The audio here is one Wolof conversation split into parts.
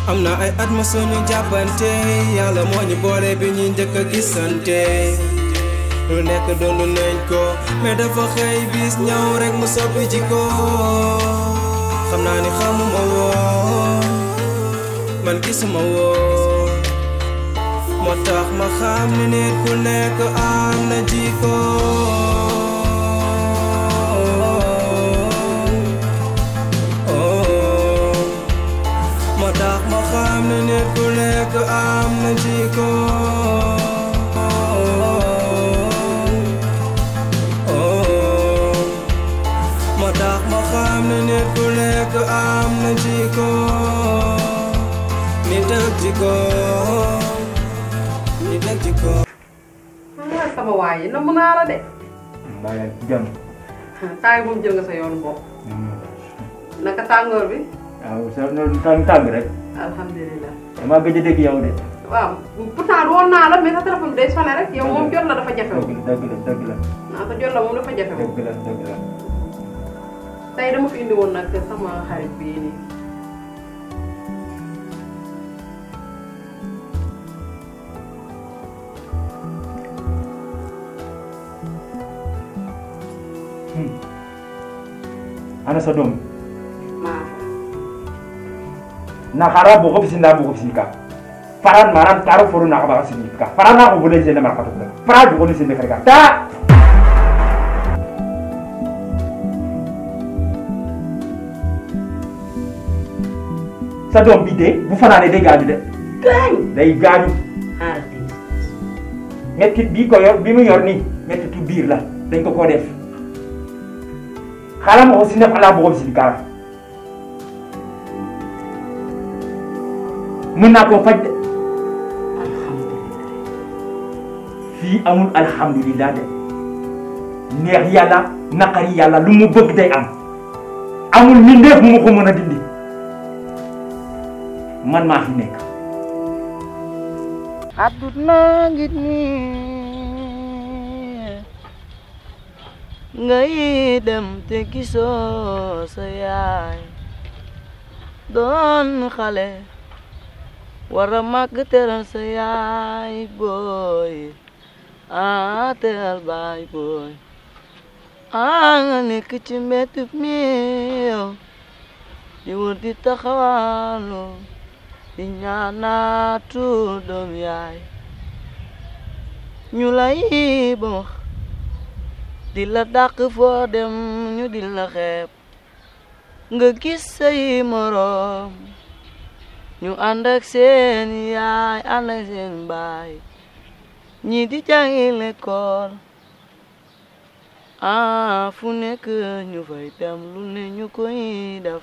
am na ay at ma suñu jàppante yàlla moo ñu boole bi ñuy njëkk a gisante lu nekk doon nañ ko mais dafa xëy bis ñëw rek mu soppi jikko xam naa ni xamuma woon man gisuma woon moo tax ma xam ni nit ku nekk am na jikko ma xam ne nit ku nekk am na jikko ma tax ma xam ne nit ku nekk am na jikko nit ak jikko nit ak jikko sama waay yi namm naa la de mbaa yaa ngi jàmm taay moom jël nga sa yoonu bopp naka tàngoor bi waaw sa noonu tàng rek alhamdulilah damaa gëj a dégg yow de waaw pourtant woon naa la mais sa téléphone day sonné rek yow moom jot la dafa jafe dëgg la naa ko jot la moom dafa jafe dëgg la tey dama fi indi woon nag sama xarit bii nii ana sa doom nakara bogo bisinda bogo bisika faran maran taro foru nakaba sinika faran na ko bole jene maraka to fara jogo ni sinde karga ta sa doom bi de bu fanaane day gaaju de day gaaju mettit bi ko yor bi mu yor ni mettitu biir la dañ ko def xalam ko sinde ala bogo bisika mën naa koo faj de fii amul alhamdulilah de neex yàlla naqari yàlla lu mu bëgg day am amul mbindeef mu ma ko mën a dindi man maa fi nekk. àdduna ngi nii ngay dem te gisoo sa yaay doon xale wara màgg teral sa yaay booy teral baay booy nga nekk ci mbedd mi di wër di taxawaalu di ñaanaatu doom yaay ñu lay ba wax di la dàq foo dem ñu di la xeeb nga gis say moroom ñu ànd ak seen yaay ànd ak seen baay ñii di jàngi l'école fu nekk ñu fay dem lu ne ñu koy def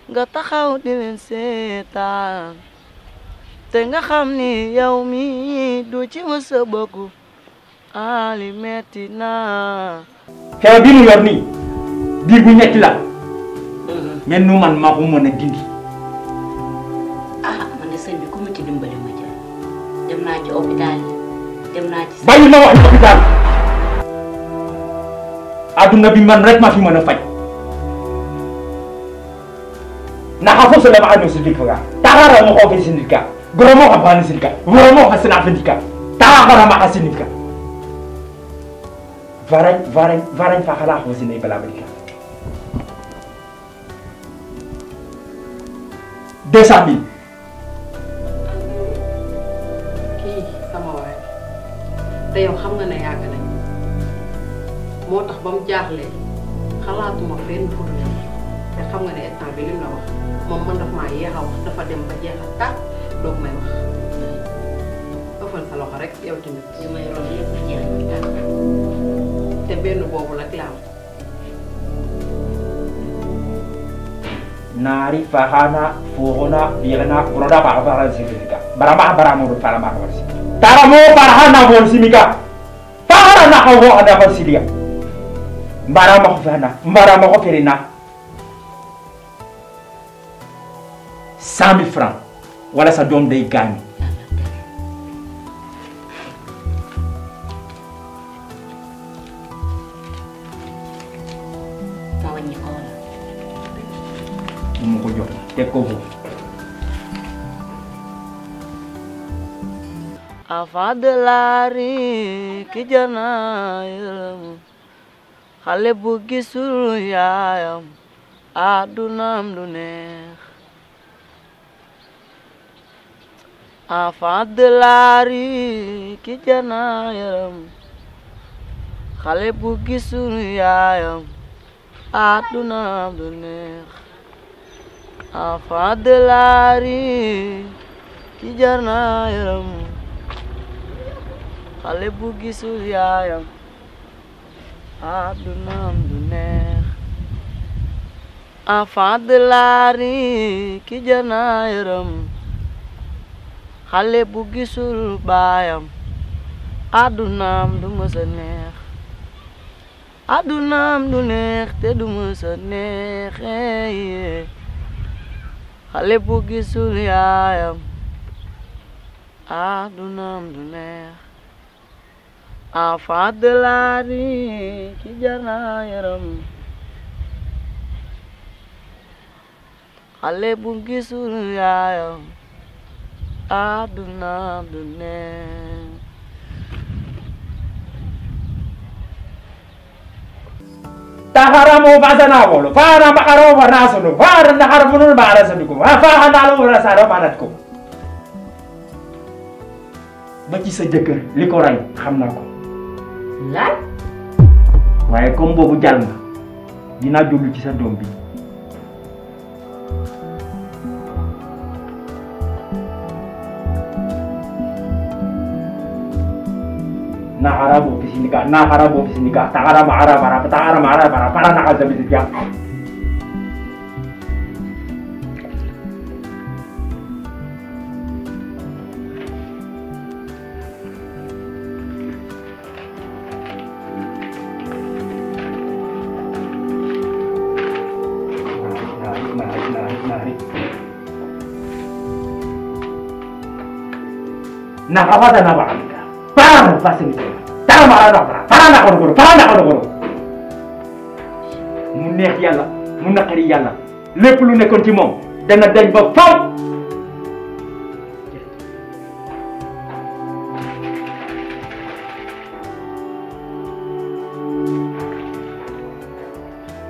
nga taxaw di leen seetaan te nga xam ni yow mi du ci mës a bokk li metti na xew bi mu yor nii biir bu ñetti la mais nu man maa ko mën a dindi man de sëñ bi ku mu ci dimbali ma jël dem naa ci hôpital yi dem naa ci bàyyi ma wax hôpital aduna bi man rek ma fi mën a faj naka fo so lema ano sidika tarara mo ko fi sidika goro mo ka ban sidika goro mo ka sina findika tarara ma ka sidika varaj fa khala ko sinay bala balika 200,000 kii sama waay te yow xam nga ne yàgg nañ moo tax ba mu jaaxlee xalaatuma fenn fu te xam nga ne instant bi lim la wax moom man daf maa yéex a wax dafa dem ba jeexal tàkk doog may wax ëffal sa loxo rek yow tamit li may roon yëpp jeex na tàkk te benn boobu la la am nari fahana fuhona birana broda ba ba simika barama baramo do parama ko si taramo parhana won simika fahana na ko ho ada ko sidia barama ko fahana barama ko ferina 100 000 francs wala sa dom day gagne ko jox tek ko avant de lari ki janaayam xale bu gisul yaayam adunaam du neex avant de lari ki janaayam xale bu gisul yaayam adunaam du neex enfant de la rue ki jar na yaram xale bu gisul yaayam adunaam du neex enfant de la rue ki jar na yaram xale bu gisul baayam adunaam du mësa neex adunaam du neex te du mësa neex xale bu gisul yaayam adunaam du neex enfant de la rue ki jar na yaram xale bu gisul yaayam adunaam du neex taharamo fasana bolo fara makaro warasulu fara naharfunul barasaduko fa hanalo warasara manatko ba ci sa jëkkër liko ray xamna ko lan waye comme bobu jall nga dina jublu ci sa dom bi na harabu fisinika takara mara para nakaza bisitya nakawada na ba para fasimite parana ko mu neex yalla mu nakari yalla lepp lu nekkon ci mom dana dañ ba faw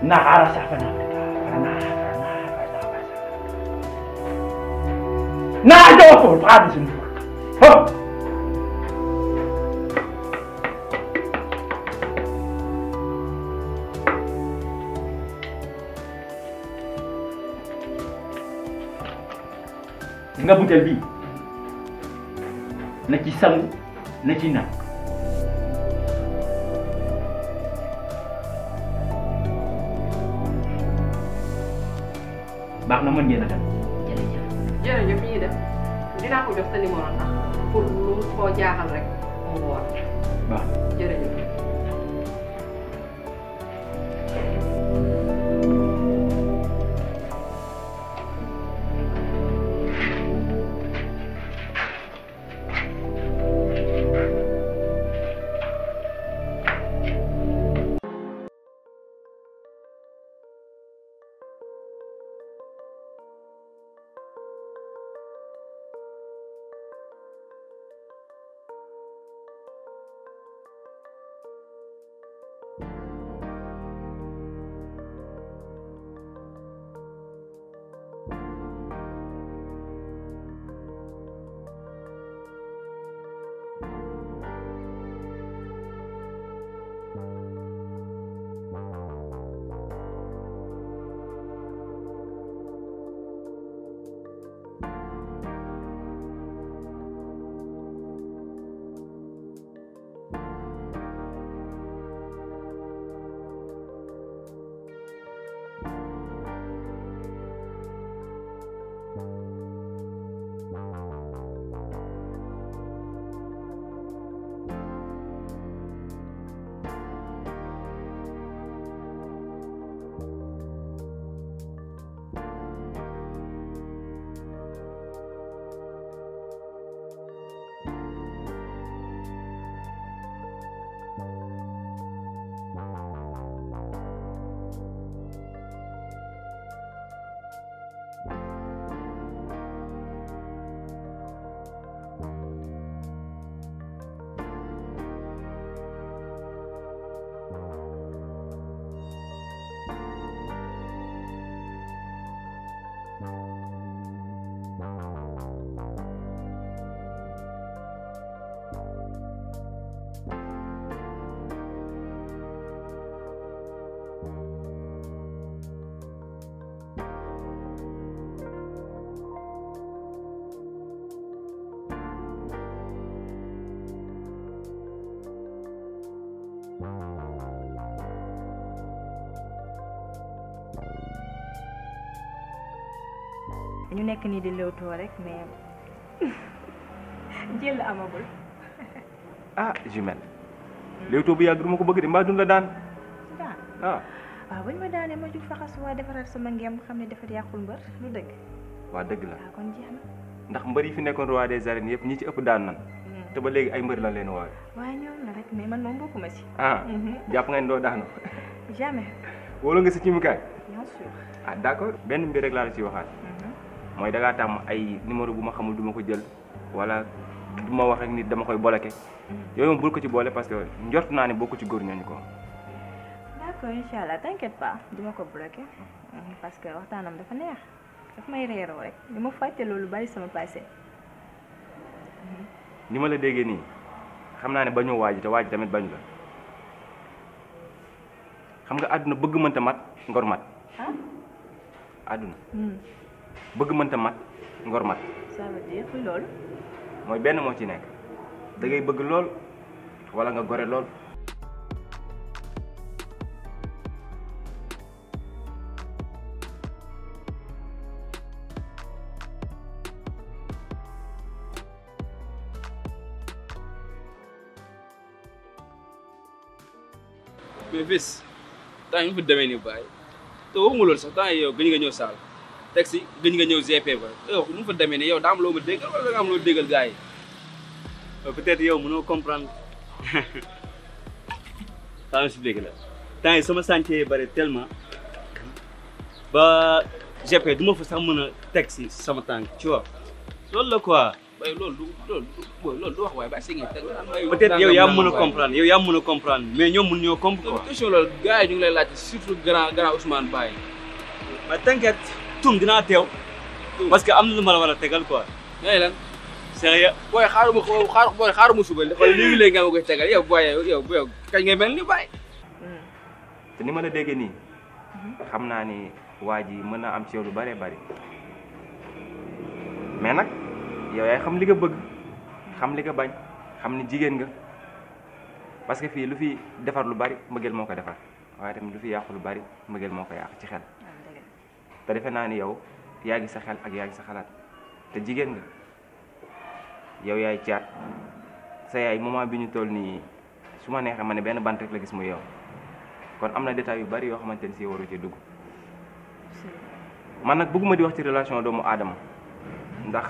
na ara safana na do ko padi sun ho nga butel bi na ci sangu na ci naan baax na mën ngeen a dem jërëjëf ñi def dinaa ko jox sa numéro sax pour lu ko jaaxal rek mu woor baax jërëjëf dañu nekk nii di lewtoo rek mais jël amagul. ah jumelle léewtoo bu yàgg du ma ko bëgg de mbaa dun la daan daan ah waaw buñ ma daanee ma jug faxas waa defaraat sama ngem xam ne defar yàqul mbër lu dëgg. waa dëgg la waaw kon jeex na. ndax mbër yi fi nekkoon roi des arènes yëpp ñi ci ëpp daan nan te ba léegi ay mbër la leen woowe waaye ñoom la rek mais man moom bokkuma si. ah jàpp nga ne doo daanu jamais. wóolu nga si ci mukaay bien sûr. ah d'accord benn mbir rek laa la ci waxaat mooy da ngaa tàmm ay numéro bu ma xamul du ma ko jël wala du ma wax ak nit dama koy bloqué yooyu moom bul ko ci boole parce que njort naa ne bokku ci góor ñooñu ko d'accord incha allah t'inquiète pas duma ko bloqué parce que waxtaanam dafa neex daf may reeroo rek li ma fàtte loolu bari sama passé. ni ma la déggee nii xam naa ne bañoo waaj te waaj tamit bañu la xam nga àdduna bëgg mënta mat ngor mat ah. àdduna bëgg mënta mat ngor mat ça veut dire que loolu. mooy benn moo ci nekk da ngay bëgg lool wala nga gore lool mais fils temps yi mu fi demee nii bàyyi te waxuma loolu sax temps yi yow gëj nga ñëw saal taxi gëj nga ñëw GP ba yow nu mu fa demee nii yow daa am loo ma déggal wala da nga am loo déggal gars yi. peut-être yow mënoo comprendre saa ma si dégg la temps yi sama chantier bari tellement ba GP du ma fa sax mën a teg si sama tànk tu vois loolu la quoi. waaye loolu du wax waaye ba si ngeen teg peut-être yow yaa mën a comprendre yow yaa mën a comprendre mais ñoom mën ñoo comprendre. question loolu gars yi ñu ngi lay laajte surtout grand Ousmane Baye. mais t'inquiète tum dinaa teew parce que am na lu ma la war a tegal quoi. ngay lan. sérieux. booy xaaruma suba xool léegi nga ma koy tegal yow booy yow kañ ngay mel ni Baye. te ni ma la déggee nii xam naa ni waa ji mën naa am ci yow lu bëree bëri mais nag yow yaay xam li nga bëgg xam li nga bañ xam ni jigéen nga parce que fii lu fi defar lu bari mbëggeel moo ko defar waaye tamit lu fi yàqu lu bari mbëggeel moo ko yàq ci xel te defe naa ni yow yaa ngi sa xel ak yaa ngi sa xalaat te jigéen nga yow yaay caat sa yaay moment bi ñu toll nii su ma neexee ma ne benn bant rek la gis mu yow kon am na détails yu bari yoo xamante ni si waru ci dugg man nag bëgguma di wax ci relation doomu aadama ndax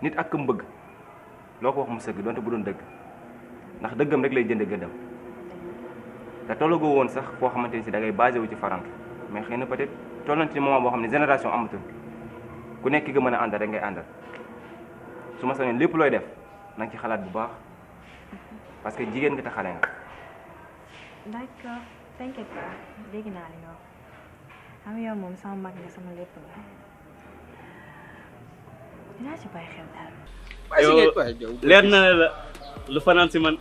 nit ak kam bëgg loo ko wax mu sëgg donte bu doon dëgg ndax dëggam rek lay jënde gëddam te tollagoo woon sax foo xamante ni si da ngay basé wu ci farantu mais xëy na peut-être toll nañ ci moment boo xam ne génération amatul ku nekk ki nga mën a àndal rek ngay àndal su ma sañoon lépp looy def na nga ci xalaat bu baax parce que jigéen nga te xale nga. d'accord t'inquiète pas dégg naa li nga wax xam yow moom sama mag nga sama lépp la dinaa ci bàyyi xel daal. yow leer na la lu fanaan si man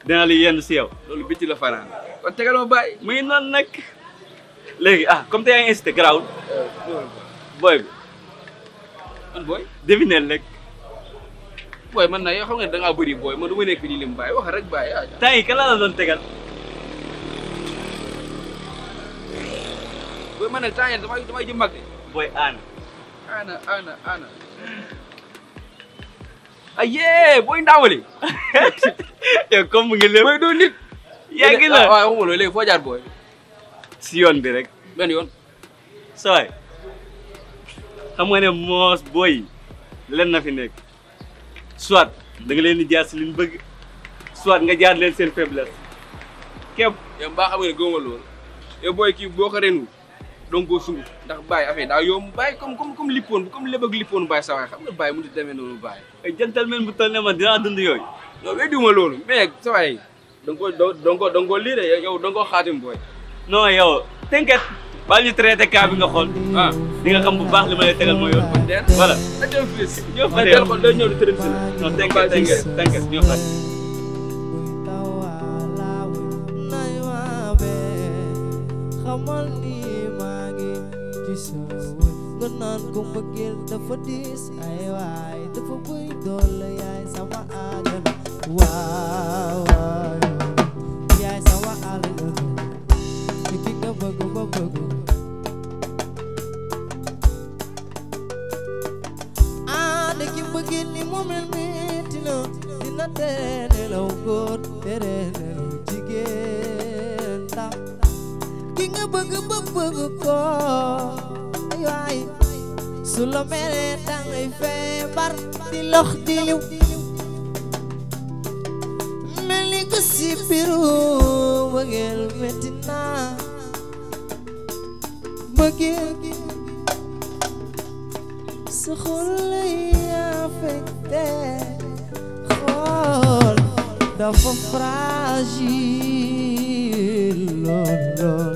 dina li yenn si yow. loolu bitti la fanaan kon tegal ma Baye. muy noonu nag léegi comme te yaa ngi incité garaawul booy bi. man booy. devineel rek. booy man na yoo xam nga da ngaa bëri booy man du ma nekk nii lim Baye wax rek Baye temps yi kan la doon tegal. booy man nag temps yii damay ji mag de. booy Ana. Ana. ayee booy ndaawali. yow comme mu ngi lépp. booy doo nit. yaa ngi la waaw waxuma loolu léegi foo jaar booy. si yoon bi rek. benn yoon. sooy xam nga ne moos booy leen na fi nekk soit da nga leen di jaar si liñ bëgg soit nga jaar leen seen faiblesse képp. yow mbaa xam nga ne gëmuma loolu yow booy kii boo ko renu donc koo sungu ndax Baye affaire daa yomb Baye comme lippoon comme lépp ak lippoon Baye sa waay xam nga Baye mu di demee noonu Baye. ay gentleman bu toll ne man dinaa dund yooyu. non weddiwuma loolu mais sa waay da nga ko lii de yow da nga ko xaatim booy. non yow t'inquiète baal ñu traité cas bi nga xool. di nga xam bu baax li ma lay tegal mooy yoon. voilà. dem fii ñëw fa teel ko day ñëw di tërëm si la. non t'inquiète ñëw fa. xamal ni maa ngi ci sawul nga naan ko mbëggeel dafa diis ay waay dafa bëy doole yaay sama aagan waaw yaay sama aagan ci ki nga bëgg ba bëgg mel metti na dina tere law góor tere law jigéen ndax ki nga bëgg ba bëgg ko ay waay su la meree dangay feebar di lox di liw mel ni ko si biiru bëggeel metti na bëggeel sa xol lay affecté xol dafa fragile lool lool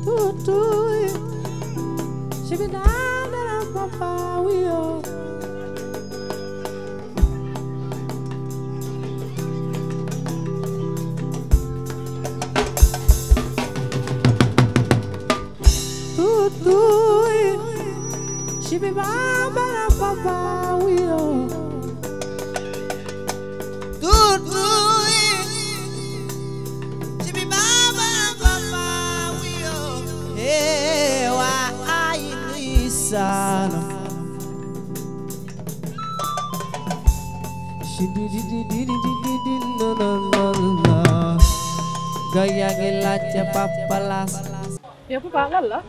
tuutuy ci bi dara papa wiyo tuutuy ci bi dara papa wiyo tuutuy ci bi dara papa wiyo wa ay nisana shidi no no no no gaya gelacha papalas ya papa lan la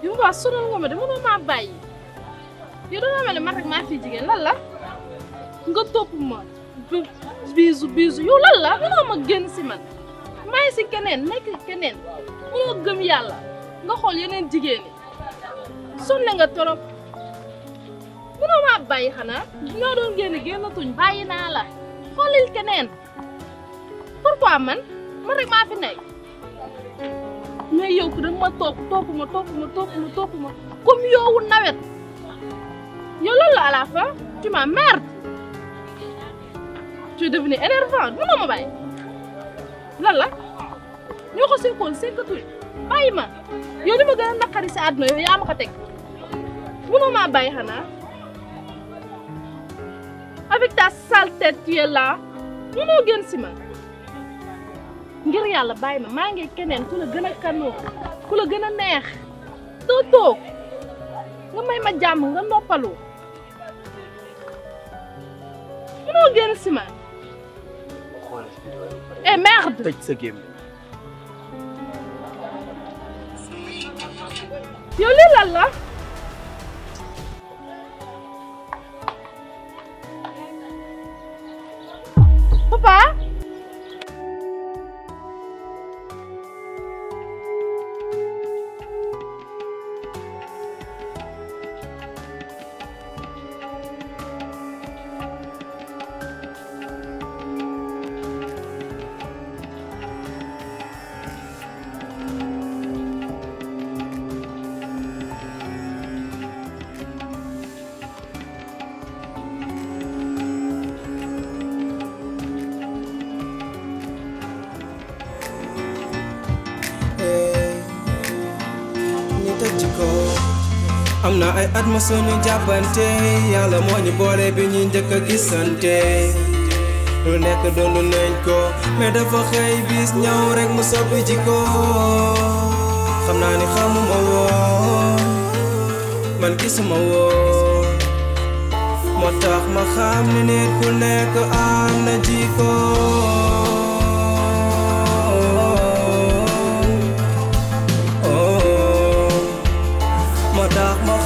yu ba sonal nga ma de mënoo maa bàyyi yow danga mel ne man rek maa fi jigéen lan la nga topp ma bisu yow lan la mënoo ma génn si man maa ngi si keneen nekk keneen mënoo gëm yàlla nga xool yeneen jigéen ñi sonle nga torop mënoo maa bàyyi xanaa ñoo doon génnatuñ bàyyi naa la xoolil keneen pourquoi man rek maa fi nekk mais yow ku danga ma topp ma comme yoowu nawet yow lan la à la fin tu m'emmerdes tu es devenu énervant mënoo ma bàyyi lan la ñoo ko sekkoon sekkatuñ bàyyi ma yow li ma gën a naqari si àdduna yow yaa ma ko teg mënoo maa bàyyi xanaa avec ta sale tête tu es là mënoo gën si man ngir yàlla bàyyi ma maa ngi keneen ku la gën a kanoo ku la gën a neex doo toog nga may ma jàmm nga noppalu mënoo génn si man eh merde tëj sa gémmiñ yow lii lan la papa am na ay at ma sunu jàppante yàlla moo ñu boole bi ñu njëkk a gisante lu nekk doonu nañ ko mais dafa xëy bis ñëw rek mu soppi jikko xam naa ni xamuma woon man gisuma woon moo tax ma xam ni nit ku nekk am na jikko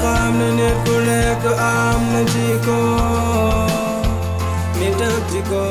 xam ne nit ku nekk am na jikko nit ak jikko